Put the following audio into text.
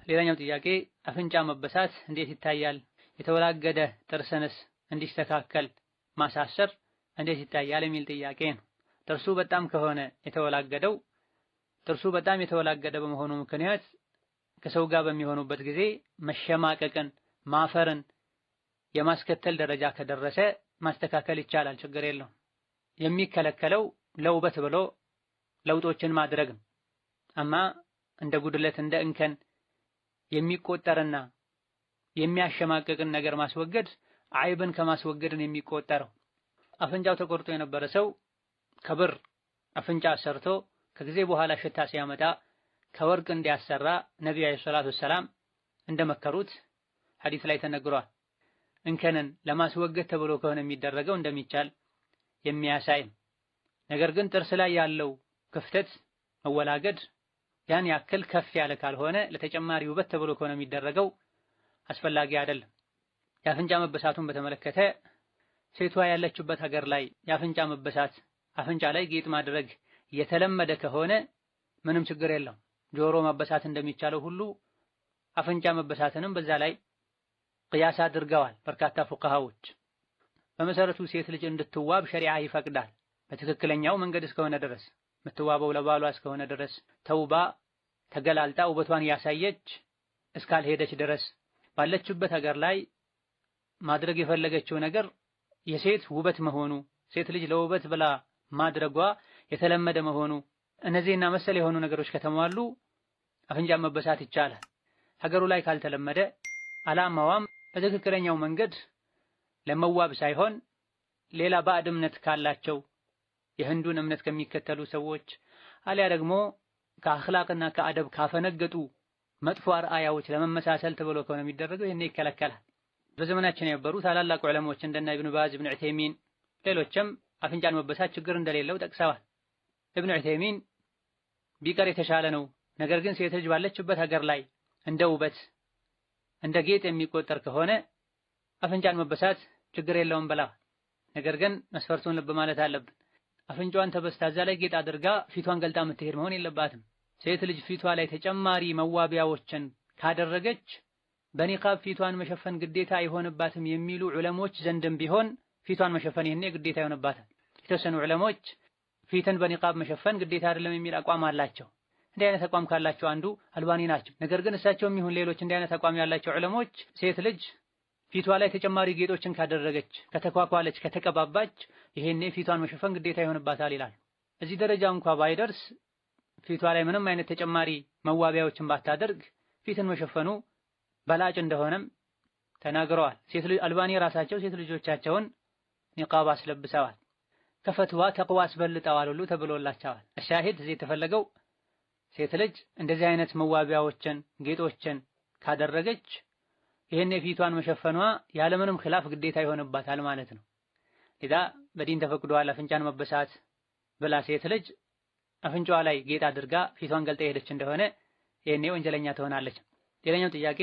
ሌላኛው ጥያቄ አፍንጫ መበሳት እንዴት ይታያል? የተወላገደ ጥርስንስ እንዲስተካከል ማሳሰር እንዴት ይታያል? የሚል ጥያቄ ነው። ጥርሱ በጣም ከሆነ የተወላገደው ጥርሱ በጣም የተወላገደ በመሆኑ ምክንያት ከሰው ጋር በሚሆኑበት ጊዜ መሸማቀቅን ማፈርን የማስከተል ደረጃ ከደረሰ ማስተካከል ይቻላል፣ ችግር የለውም። የሚከለከለው ለውበት ብሎ ለውጦችን ማድረግ ነው። አማ እንደ ጉድለት እንደ እንከን የሚቆጠርና የሚያሸማቅቅን ነገር ማስወገድ አይብን ከማስወገድን የሚቆጠረው። አፍንጫው ተቆርጦ የነበረ ሰው ከብር አፍንጫ ሰርቶ ከጊዜ በኋላ ሽታ ሲያመጣ ከወርቅ እንዲያሰራ ነቢዩ ዓለይሂ ሰላቱ ወሰላም እንደመከሩት ሐዲስ ላይ ተነግሯል። እንከንን ለማስወገድ ተብሎ ከሆነ የሚደረገው እንደሚቻል የሚያሳይ ነገር ግን ጥርስ ላይ ያለው ክፍተት መወላገድ ያን ያክል ከፍ ያለ ካልሆነ ለተጨማሪ ውበት ተብሎ ከሆነ የሚደረገው አስፈላጊ አይደለም። የአፍንጫ መበሳቱን በተመለከተ ሴቷ ያለችበት ሀገር ላይ የአፍንጫ መበሳት አፍንጫ ላይ ጌጥ ማድረግ የተለመደ ከሆነ ምንም ችግር የለውም። ጆሮ መበሳት እንደሚቻለው ሁሉ አፍንጫ መበሳትንም በዛ ላይ ቅያስ አድርገዋል በርካታ ፉቃሃዎች። በመሰረቱ ሴት ልጅ እንድትዋብ ሸሪዓ ይፈቅዳል። በትክክለኛው መንገድ እስከሆነ ድረስ የምትዋበው ለባሏ እስከሆነ ድረስ ተውባ ተገላልጣ ውበቷን ያሳየች እስካልሄደች ድረስ ባለችበት ሀገር ላይ ማድረግ የፈለገችው ነገር የሴት ውበት መሆኑ ሴት ልጅ ለውበት ብላ ማድረጓ የተለመደ መሆኑ እነዚህና መሰል የሆኑ ነገሮች ከተሟሉ አፍንጫ መበሳት ይቻላል። ሀገሩ ላይ ካልተለመደ አላማዋም በትክክለኛው መንገድ ለመዋብ ሳይሆን ሌላ ባዕድ እምነት ካላቸው የህንዱን እምነት ከሚከተሉ ሰዎች አሊያ ደግሞ ከአኽላቅና ከአደብ ካፈነገጡ መጥፎ አርአያዎች ለመመሳሰል ተብሎ ከሆነ የሚደረገው ይሄን ይከለከላል። በዘመናችን የነበሩ ታላላቅ ዑለሞች እንደነ ኢብኑ ባዝ፣ ኢብኑ ዑተይሚን ሌሎችም አፍንጫን መበሳት ችግር እንደሌለው ጠቅሰዋል። ኢብኑ ዑተይሚን ቢቀር የተሻለ ነው፣ ነገር ግን ሴት ልጅ ባለችበት ሀገር ላይ እንደ ውበት እንደ ጌጥ የሚቆጠር ከሆነ አፍንጫን መበሳት ችግር የለውም ብለዋል። ነገር ግን መስፈርቱን ልብ ማለት አለብን። አፍንጫዋን ተበስታ እዛ ላይ ጌጥ አድርጋ ፊቷን ገልጣ የምትሄድ መሆን የለባትም። ሴት ልጅ ፊቷ ላይ ተጨማሪ መዋቢያዎችን ካደረገች በኒቃብ ፊቷን መሸፈን ግዴታ አይሆንባትም የሚሉ ዑለሞች ዘንድም ቢሆን ፊቷን መሸፈን ይሄኔ ግዴታ ይሆንባታል። የተወሰኑ ዑለሞች ፊትን በኒቃብ መሸፈን ግዴታ አይደለም የሚል አቋም አላቸው። እንዲህ አይነት አቋም ካላቸው አንዱ አልባኒ ናቸው። ነገር ግን እሳቸውም ይሁን ሌሎች እንዲህ አይነት አቋም ያላቸው ዑለሞች ሴት ልጅ ፊቷ ላይ ተጨማሪ ጌጦችን ካደረገች፣ ከተኳኳለች፣ ከተቀባባች ይሄኔ ፊቷን መሸፈን ግዴታ ይሆንባታል ይላል። እዚህ ደረጃ እንኳ ባይደርስ ፊቷ ላይ ምንም አይነት ተጨማሪ መዋቢያዎችን ባታደርግ ፊትን መሸፈኑ በላጭ እንደሆነም ተናግረዋል። ሴት ልጅ አልባኒ ራሳቸው ሴት ልጆቻቸውን ኒቃብ አስለብሰዋል። ከፈትዋ ተቅዋ አስበልጠዋል ሁሉ ተብሎላቸዋል። ሻሂድ እዚህ የተፈለገው ሴት ልጅ እንደዚህ አይነት መዋቢያዎችን ጌጦችን ካደረገች ይሄን የፊቷን መሸፈኗ ያለምንም ኺላፍ ግዴታ ይሆንባታል ማለት ነው። ሌላ በዲን ተፈቅዷል አፍንጫን መበሳት ብላ ሴት ልጅ አፍንጫዋ ላይ ጌጥ አድርጋ ፊቷን ገልጣ የሄደች እንደሆነ ይሄኔ ወንጀለኛ ትሆናለች። ሌላኛው ጥያቄ